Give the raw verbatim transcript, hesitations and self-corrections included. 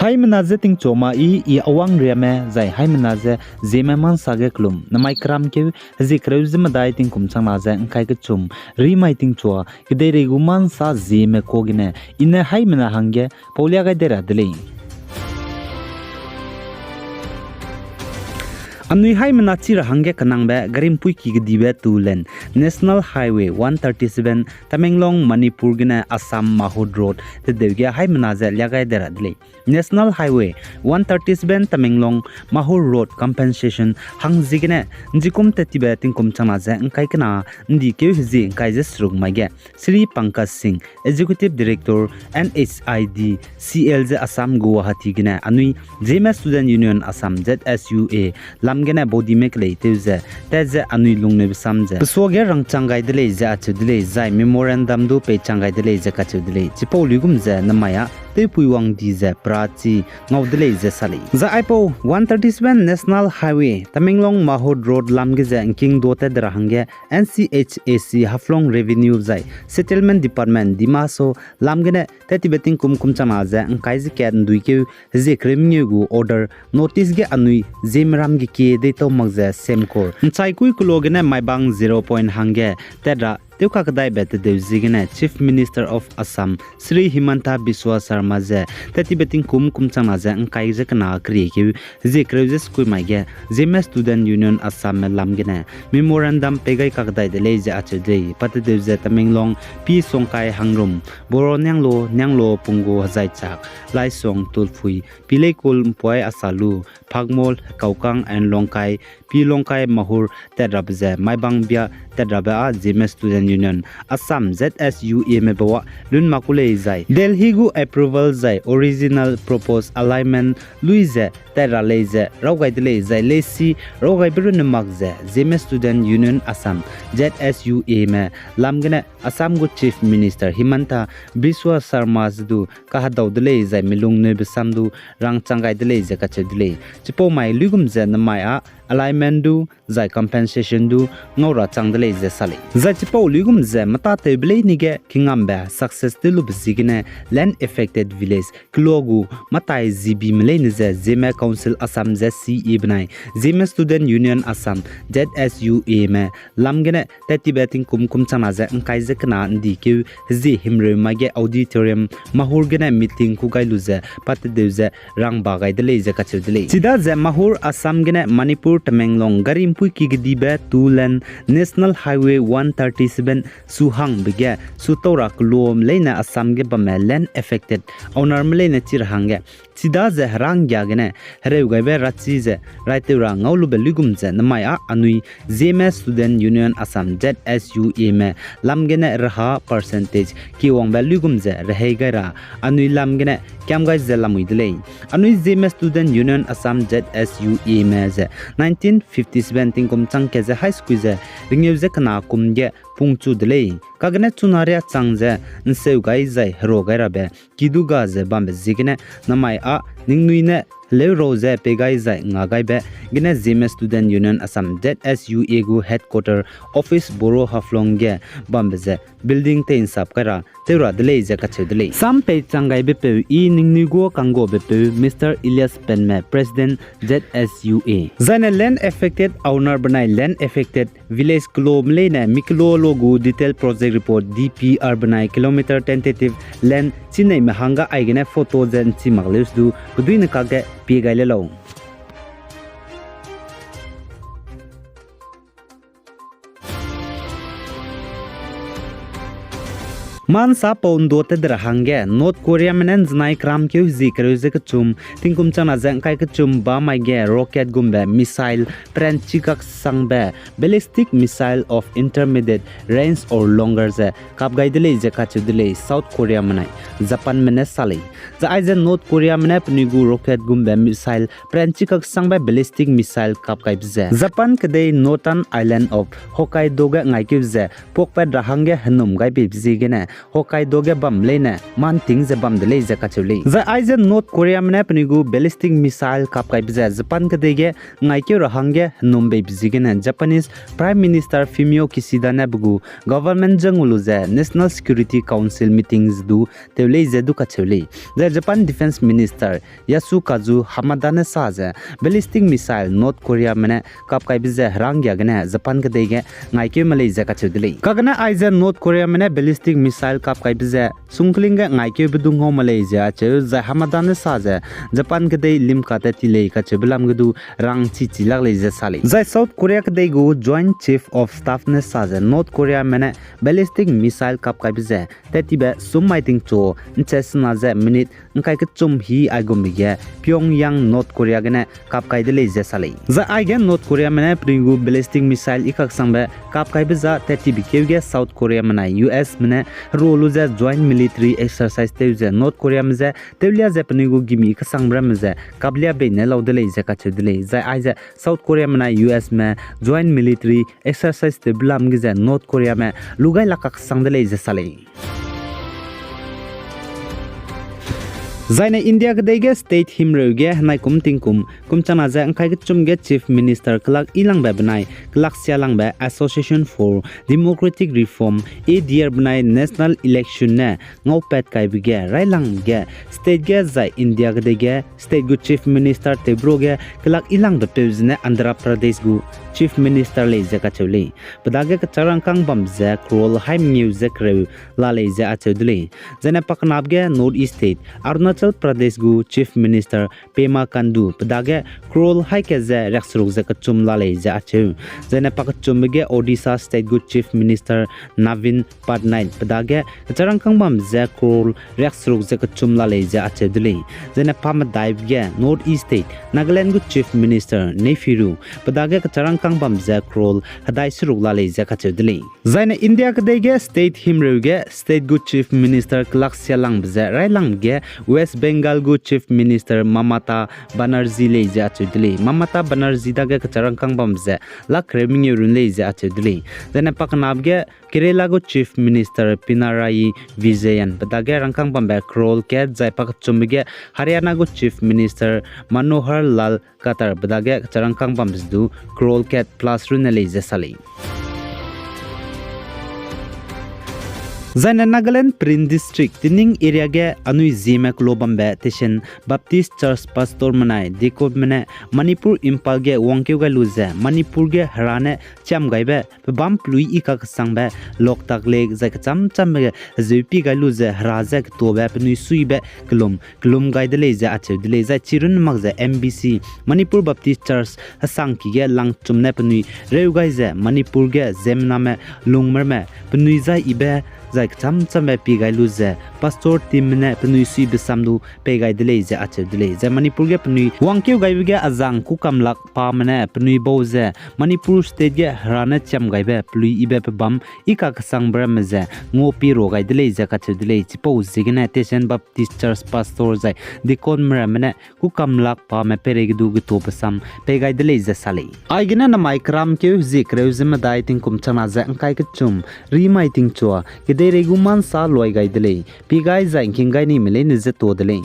Haimena je tingchua ma i, i awang riame, zai haimena je Zeme mansa ge kelum, namai keram keu, hezie kereu ze medai tingkum changna ze ngkai kechum, rimai tingchua, kedeirei gu mansa Zeme ka gene, i ne haimena hangge, paulia gai de ra de lei. Anui haimena chi ra hangge kenangbe, garimpui ki kedibe two lane, National Highway one thirty-seven, Tamenglong, Manipur gene Assam Mahur Road, tedeu ge haimena ze lia gai de ra de lei. National Highway one thirty-seven Tamenglong Mahur Road compensation hangziegene, njikum tetibe tingkum changna ze ngkai kena, ndi keu hezie ngkai ze seruk mai ge, Shri Pankaj Singh, Executive Director, N H I D C L ze Assam Guwahati gene anui Zeme Student Union Assam, Z S U A, lam gene body me kelei tew ze, tat ze anui lungneube sam ze pesuage rangchang gai de lei ze acheu de lei, zai memorandum du peichang gai de lei ze kacheu de lei. Chipau luigum ze nemai â tewpui wang di ze perachi ngau de lei ze sa lei. Zai aipau one thirty-seven National Highway, Tamenglong Mahur Road lam ge ze ngking du tat de ra hangge N C H A C Haflong Revenue zai Settlement Department, Dima Hasao lam gene tetibe tingkum kum changna ze ngkai ze kat ndui keu hezie kereu mengeu gu order notice ge anui Zemeram ge kie deitau mak ze semkur nchai kui kelo gene Maibang zero point hangge tat ra tewkakedaibe tedeu ziegene Chief Minister of Assam, Shri Himanta Biswa Sarma ze tetibe tingkum kum changna ze ngkai ze kena kerie keu hezie kereu ze sekui mai ge Zeme Student Union Assam me lam gene memorandum pei gai kakedai de lei ze acheu de lei, pa tedeu ze Tamenglong, P Songkai Hangrum, Boro Nianglo, Nianglo Punggo Hezaichak, Laisong Tulphui, P Leikul Mpuai Asalu, Phakmol Kaukang and Longkai, P Longkai Mahur tat rabe ze Maibang bia tat rabe â Zeme Student Union Assam, Z S U A me bau â lun mak ku lei zai Delhi gu approval zai original proposed alignment lui ze tat ra lei ze raw gai de lei zai leisi raw gaibe runne mak ze Zeme Student Union Assam, Z S U A me lam gene Assam gu Chief Minister Himanta Biswa Sarma ze du kahedau de lei zai milung neube sam du rangchang gai de lei ze kacheu de lei. Chipau mai luigum ze nemai â alignment du zai compensation du ngau ra chang de lei ze sa lei. Zai chipau luigum ze metâtewbe leine ge kingambe success tew lube ziegene land affected village kelo gu matai G B me leine ze Zeme Council Assam, Z C A benai Zeme Student Union Assam, Z S U A me lam gene tetibe tingkum kum changna ze ngkai ze kena ndi keu hezie himreu mai ge auditorium Mahur gene meeting ku gai lu ze pa tedeu ze rangba gai de lei ze kacheu de lei. Chidaze Mahur Assam gene Manipur Tamenglong gari mpui ki kedibe two lane National Highway one thirty-seven su hangbe ge su tau ra keloa me leine Assam ge bamme land affected owner me leine chi ra hangge chidaze heranggia gene hereu gaibe rachi ze raitew ra ngau lube luigum ze nemai â anui Zeme Student Union Assam, Z S U A me lam gene reha percentage kiwangbe luigum ze rehei gai ra anui lam gene kiam gai ze lamui de lei. Anui Zeme Student Union Assam, Z S U A me ze nineteen fifty-seven tingkum chang kat ze high school ze ringeu ze kena kum ge pungchu de lei. Kagene chuna riâ chang ze nseu gai zai herua gai rabe kidu ga ze bambe ziegene namai â ningnui ne heleu rau ze pei gai zai nga gaibe gene Zeme Student Union Assam, Z S U A gu headquarter office Boro Haflong ge bambe ze building tei nsap kai ra tew ra de lei ze kacheu de lei. Sam peichang gaibepeu i ningnui gu kangguabepeu Mister Elias Penme, President, Z S U A. Zaine land affected owner benai land affected village kelo me leine mi kelo lo gu detail project report, D P R benai kilometer tentative land chineime hangge aigene photo ze nchi mak leus du keduine kakge pie gai le lau. Mansa pau nduâ tat de ra hangge North Koreame ne nzenai keram keu hezie kereu ze kechum, tingkum changna ze ngkai kechum bamai ge rocket gumbe missile peranchi kaksangbe ballistic missile of intermediate range or longer ze kap gai de lei ze kacheu de lei South Koreame nai Japanme ne sa lei. Zai aize North Koreame ne penui gu rocket gumbe missile peranchi kaksangbe ballistic missile kap gaibe ze Japan kedei northern island of Hokkaido ge ngaikeu ze puakpat ra hangge henum gaibe ziegene Hokkaido ge bam leine manting ze bam de lei ze kacheu lei. Zai aize North Koreame ne penui gu ballistic missile kap kaibe ze Japan kedei ge ngaikeu ra hangge henumbeibe ziegene Japanese Prime Minister Fumio Kishida ne pe gu government je ngu lu ze National Security Council meeting ze du tew lei ze du kacheu lei. Zai Japan Defense Minister Yasukazu Hamada ne sa ze ballistic missile North Koreame ne kap kaibe ze heranggia gene Japan kedei ge ngaikeu me lei ze kacheu de lei. Kagene aize North Koreame ne ballistic missile kap kaibe ze sungkling ge ngaikeube du ngau me lei ze acheu, zai Hamada ne sa ze Japan kedei limka tat ti lei kacheube lam ge du rangchichi lak lei ze sa lei. Zai South Korea kedei gu Joint Chief of Staff ne sa ze North Koreame ne ballistic missile kap kaibe ze tat tibe sum mai tingchu nche sena ze minute ngkai kechum hi aigumbe ge Pyongyang North Korea gene kap kai de lei ze sa lei. Zai aige North Koreame ne penui gu ballistic missile i kaksangbe kap kaibe za tat tibe keu ge South Koreame nai U S me ne hero lu ze joint military exercise tew ze North Koreame je tewlia ze penui gu gimi kasangbe ramme ze kaplia bei ne lau de lei ze kacheu de lei. Zai aize South Koreame nai U S me joint military exercise tewbe lam ge ze North Koreame lugai lak kaksang de lei ze sa lei. Zaine India kedei ge state himreu ge henai kum tingkum kum changna ze ngkai kechum ge Chief Minister kelak yilangbe benai kelak sialangbe Association for Democratic Reform, A D R benai national election ne ngaupat kaibe ge railang ge state ge zai India kedei ge state gu Chief Minister tewbro ge kelak yilangbe peu zene Andhra Pradesh gu Chief Minister lei ze kacheu lei. Pe dage kecharangkâng bam ze crore hai mengeu ze kereu la lei ze acheu de lei. Zaine pakenap ge North East state Arunachal Pradesh gu Chief Minister Pema Khandu pe dage crore hai ke ze riakseruk ze kechum la lei ze acheu. Zaine pakechumbe ge Odisha state gu Chief Minister Naveen Patnaik pe dage kecharangkâng bam ze crore riakseruk ze kechum la lei ze acheu de lei. Zaine pamedaibe ge North East state Nagaland gu Chief Minister Neiphiu Rio pe dage kecharangkâng bam ze crore hedai seruk la lei ze kacheu de lei. Zaine India kedei ge state himreu ge state gu Chief Minister kelak sialangbe ze railang ge West Bengal gu Chief Minister Mamata Banerjee lei ze acheu de lei. Mamata Banerjee dage kecharangkâng bam ze lak kereu mengeu run lei ze acheu de lei. Zaine pakenap ge Kerala gu Chief Minister Pinarayi Vijayan pe dage rangkâng bambe crore kat zai pakechumbe ge Haryana gu Chief Minister Manohar Lal Khattar pe dage kecharangkâng bam ze du crore kat plus runne lei ze sa lei. Zaine Nagaland Peren District Tening area ge anui Zeme kelo bambe Tesen Baptist Church Pastor menai deaconme ne Manipur Imphal ge wangkeu gai lu ze Manipur ge hera ne chiam gaibe pebâm pelui i kakesangbe Loktak Lake zai kecham chambe ge hezeu pi gai lu ze hera je ketobe penui suibe kelum kelum gai de lei ze acheu de lei. Zai chirun mak ze M B C Manipur Baptist Church hesangki ge langchum ne penui reu gai ze Manipur ge ziemmename lungmerme penui zai ibe zai kecham chambe pi gai lu ze pastor teamme ne penui suibe sam du pei gai de lei ze acheu de lei. Zai Manipur ge penui wangkeu gaibe ge azang kukamlak pame ne penui bau ze Manipur state ge hera ne chiam gaibe pelui ibe pebâm i kakesangbe ramme ze ngau pi ra gai de lei ze kacheu de lei. Chipau ziegene Tesen Baptist Church Pastor zai deaconme ramme ne kukamlak pame peireige du getobe sam pei gai de lei ze sa lei. Aigene namai keramkeu zie kereu ze medai tingkum changna ze ngkai kechum rimai tingchua kedeirei gu mansa luai gai de lei. Pi gai zai ngking gai nime leine ze to de lei.